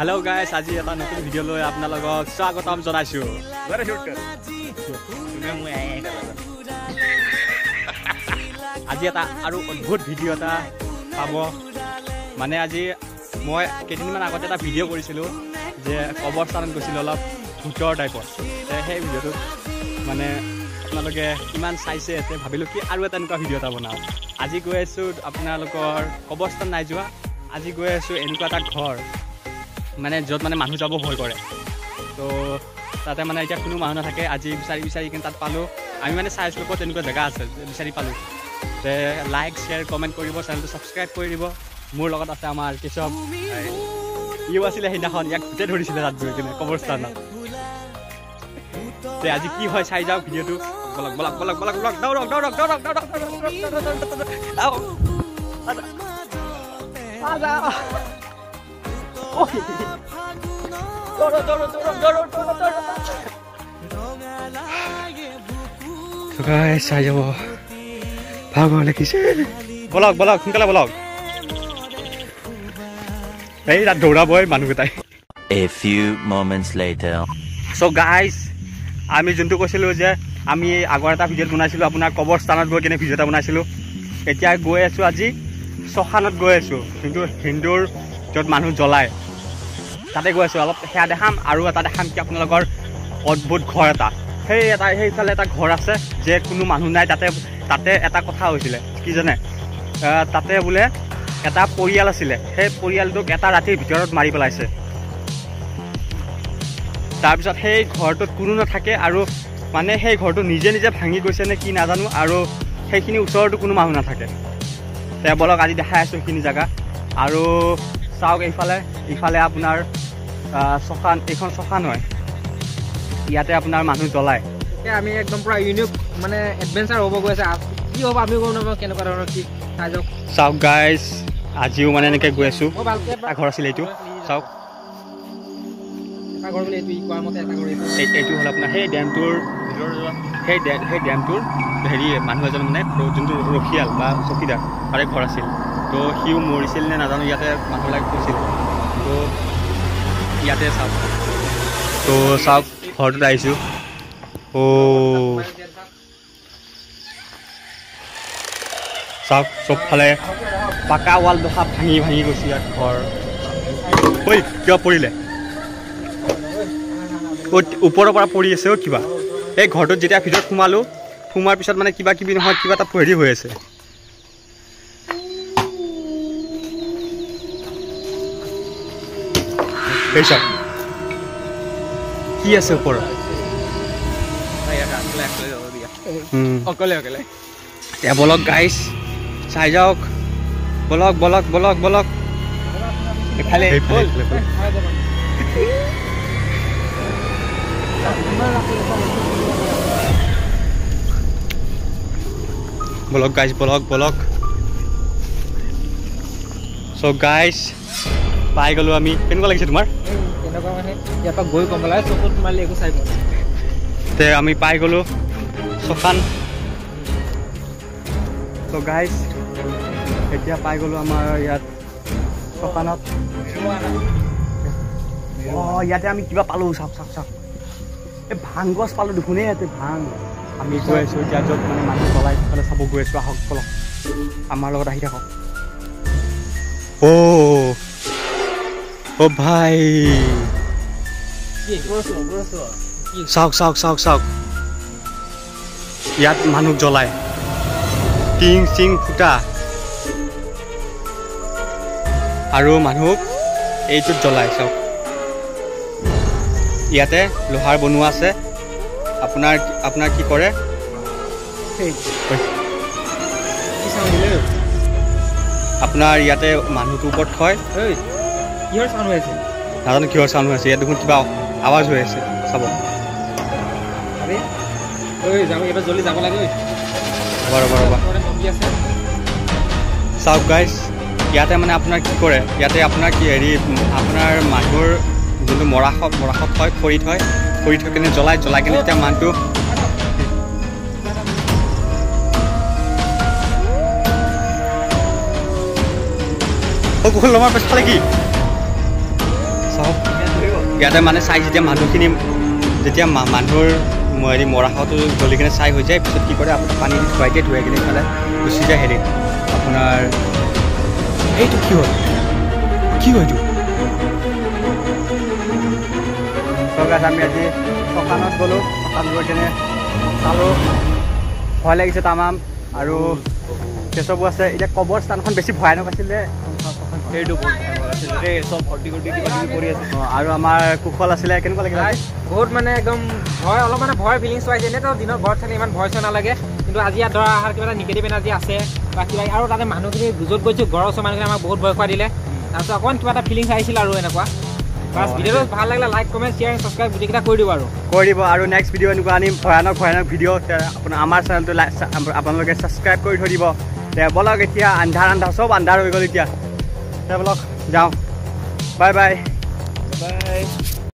Hello' গাইছ, আজি এটা নতুন ভিডিঅ' লৈ আপোনালোকক স্বাগতম জনাইছোঁ। আজি এটা আৰু অদ্ভুত ভিডিঅ' এটা পাব। মানে আজি মই কেইদিনমান আগতে এটা ভিডিঅ' কৰিছিলোঁ যে কবৰস্থানত গৈছিলোঁ, অলপ ভূতৰ টাইপৰ। সেই ভিডিঅ'টোত মানে আপোনালোকে কিমান চাইছে, তে ভাবিলোঁ কি আৰু এটা এনেকুৱা ভিডিঅ' এটা বনাওঁ। আজি গৈ আছোঁ আপোনালোকৰ কবৰস্থান নাই যোৱা, আজি গৈ আছোঁ এনেকুৱা এটা ঘৰ, মানে য'ত মানে মানুহ যাব ভয় কৰে। তো তাতে মানে এতিয়া কোনো মানুহ নাথাকে। আজি বিচাৰি বিচাৰি কিনে তাত পালোঁ। আমি মানে চাই আছিলোঁ ক'ত তেনেকুৱা জেগা আছে, বিচাৰি পালোঁ। তে লাইক শ্বেয়াৰ কমেণ্ট কৰিব, চেনেলটো ছাবস্ক্ৰাইব কৰি দিব। মোৰ লগত আছে আমাৰ কেশৱ, ইও আছিলে সেইদিনাখন, ইয়াক গোটেই ধৰিছিলে তাত গৈ কিনে কবৰস্থানত। তে আজি কি হয় চাই যাওক ভিডিঅ'টো। বলক বলক বলক বলক বলক, দৌৰক দৌৰক দৌৰক দৌৰক দৌৰক। চাই যাব, ভাগৰ লাগিছে। বলক বলক, সোনকালে বলক। এই তাত দৌৰাবই মানুহকেইটাই। A few moments later. So guys, আমি যোনটো কৈছিলোঁ যে আমি আগৰ এটা ভিডিঅ'ত বনাইছিলোঁ, আপোনাৰ কবৰস্থানত গৈ কিনে ভিডিঅ' এটা বনাইছিলোঁ। এতিয়া গৈ আছোঁ আজি শ্মশানত গৈ আছোঁ, যোনটো হিন্দুৰ য'ত মানুহ জ্বলায় তাতে গৈ আছোঁ। অলপ সেয়া দেখাম আৰু এটা দেখাম কি আপোনালোকৰ অদ্ভুত ঘৰ এটা। সেইফালে এটা ঘৰ আছে যে কোনো মানুহ নাই তাতে। তাতে এটা কথা হৈছিলে কি জানে, তাতে বোলে এটা পৰিয়াল আছিলে, সেই পৰিয়ালটোক এটা ৰাতিৰ ভিতৰত মাৰি পেলাইছে। তাৰপিছত সেই ঘৰটোত কোনো নাথাকে আৰু মানে সেই ঘৰটো নিজে নিজে ভাঙি গৈছে নে কি নাজানো, আৰু সেইখিনি ওচৰতো কোনো মানুহ নাথাকে। তে বলক আজি দেখাই আছোঁ সেইখিনি জেগা। আৰু চাওক এইফালে, ইফালে আপোনাৰ শ্মশান, এইখন শ্মশান হয়, ইয়াতে আপোনাৰ মানুহ জ্বলায়। এতিয়া আমি একদম পুৰা ইউনিক মানে এডভেঞ্চাৰ হ'ব গৈ আছে। কি হ'ব আমি গম নাপাওঁ, কেনেকুৱা ধৰণৰ কি চাই যাওক। চাওক গাইজ, আজিও মানে এনেকৈ গৈ আছোঁ। এটা ঘৰ আছিলে এইটো, চাওক এইটো হ'ল আপোনাৰ সেই ডেমটোৰ সেই ডেমটোৰ হেৰি মানুহ এজন মানে যোনটো ৰখিয়াল বা চকীদাৰ তাৰে ঘৰ আছিল। তো সিও মৰিছিল নে নাজানো, ইয়াতে মানুহবিলাক কৈছিল। তো ইয়াতে চাওক, তো চাওক ঘৰটোত আহিছোঁ। অ' চাওক চবফালে পাকা ৱাল দোখা ভাঙি ভাঙি গৈছে ইয়াত ঘৰ। ঐ কিয় পৰিলে? ওপৰৰ পৰা পৰি আছে অ' কিবা। এই ঘৰটোত যেতিয়া ভিতৰত সোমালোঁ, সোমোৱাৰ পিছত মানে কিবা কিবি নহয় কিবা এটা হেৰি হৈ আছে। এই চাওক কি আছে ওপৰত। অকলে অকলে বলক গাইছ, চাই যাওক। বলক বলক বলক বলক। এইফালে বলক গাইছ, বলক বলক। চ' গাইছ পাই গ'লো আমি। কেনেকুৱা লাগিছে তোমাৰ? কেনেকুৱা মানে ইয়াৰ পৰা গৈ গম পালে, চকুত মাৰিলে একো চাই পোৱা নাই। তে আমি পাই গ'লো শ্মশান। চ' গাইছ এতিয়া পাই গ'লো আমাৰ ইয়াত শ্মশানত। অঁ ইয়াতে আমি কিবা পালোঁ, চাওক চাওক চাওক, এই ভাং গছ পালোঁ দেখোন। এই ইয়াতে ভাং। আমি গৈ আছোঁ এতিয়া য'ত মানে মানুহ জ্বলাই সেইফালে চাব গৈ আছোঁ। আহক বলক, আমাৰ লগত আহি থাকক। অ' অ' ভাই চাওক চাওক চাওক চাওক, ইয়াত মানুহ জ্বলায়, টিং চিং ফুটা, আৰু মানুহক এইটোত জ্বলায়। চাওক ইয়াতে লোহাৰ বনোৱা আছে। আপোনাৰ আপোনাৰ কি কৰে, আপোনাৰ ইয়াতে মানুহটোৰ ওপৰত থয়। কিহৰ চাউণ্ড হৈ আছে নাজানো, কিহৰ চাউণ্ড হৈ আছে ইয়াত দেখোন, কিবা আৱাজ হৈ আছে। চাব ৰ'বা। চাওক গাইজ, ইয়াতে মানে আপোনাৰ কি কৰে, ইয়াতে আপোনাৰ কি হেৰি আপোনাৰ মানুহৰ যোনটো মৰাশত থয়, খৰি থয়, খৰি থৈ কিনে জ্বলাই, জ্বলাই কিনে তেতিয়া মানুহটো কুশল, তোমাৰ পিছফালে কি? চাওক ইয়াতে মানে চাই যেতিয়া মানুহখিনি যেতিয়া মানুহৰ হেৰি মৰাশটো জ্বলি কিনে ছাই হৈ যায়, পিছত কি কৰে আপোনাৰ পানী দি ধুৱাই দিয়ে, ধুৱাই কিনে ইফালে গুচি যায় হেৰিত আপোনাৰ। এইটো কি হয়, কি হয় এইটো? আমি আজি শ্মশানত গ'লোঁ, শ্মশান গৈ কিনে চালোঁ, ভয় লাগিছে তামাম। আৰু কেঁচবো আছে। এতিয়া কবৰ স্থানখন বেছি ভয়ানক আছিলে। আৰু আমাৰ কুশল আছিলে, কেনেকুৱা লাগিলে? বহুত মানে একদম ভয়, অলপ মানে ভয় ফিলিংছ পাইছে। এনেইতো দিনত ঘৰত থাকিলে ইমান ভয় চয় নালাগে, কিন্তু আজি ইয়াত ধৰা অহাৰ কিবা এটা নিগেটিভ এনাৰ্জি আছে বা কিবা। আৰু তাতে মানুহখিনি য'ত গৈছোঁ ঘৰৰ ওচৰৰ মানুহখিনি আমাক বহুত ভয় খুৱাই দিলে। তাৰপিছত অকণমান কিবা এটা ফিলিংছ আহিছিল আৰু এনেকুৱা। বাছ, ভিডিঅ'টো ভাল লাগিলে লাইক, কমেণ্ট, শ্বেয়াৰ, ছাবস্ক্ৰাইব গোটেইকেইটা কৰি দিব আৰু কৰি দিব। আৰু নেক্সট ভিডিঅ' এনেকুৱা আনিম, ভয়ানক ভয়ানক ভিডিঅ'। আপোনাৰ আমাৰ চেনেলটো আপোনালোকে ছাবস্ক্ৰাইব কৰি থৈ দিব। বলক এতিয়া আন্ধাৰ আন্ধাৰ চব আন্ধাৰ হৈ গ'ল এতিয়া। বলক যাওঁ, বাই বাই। বাই।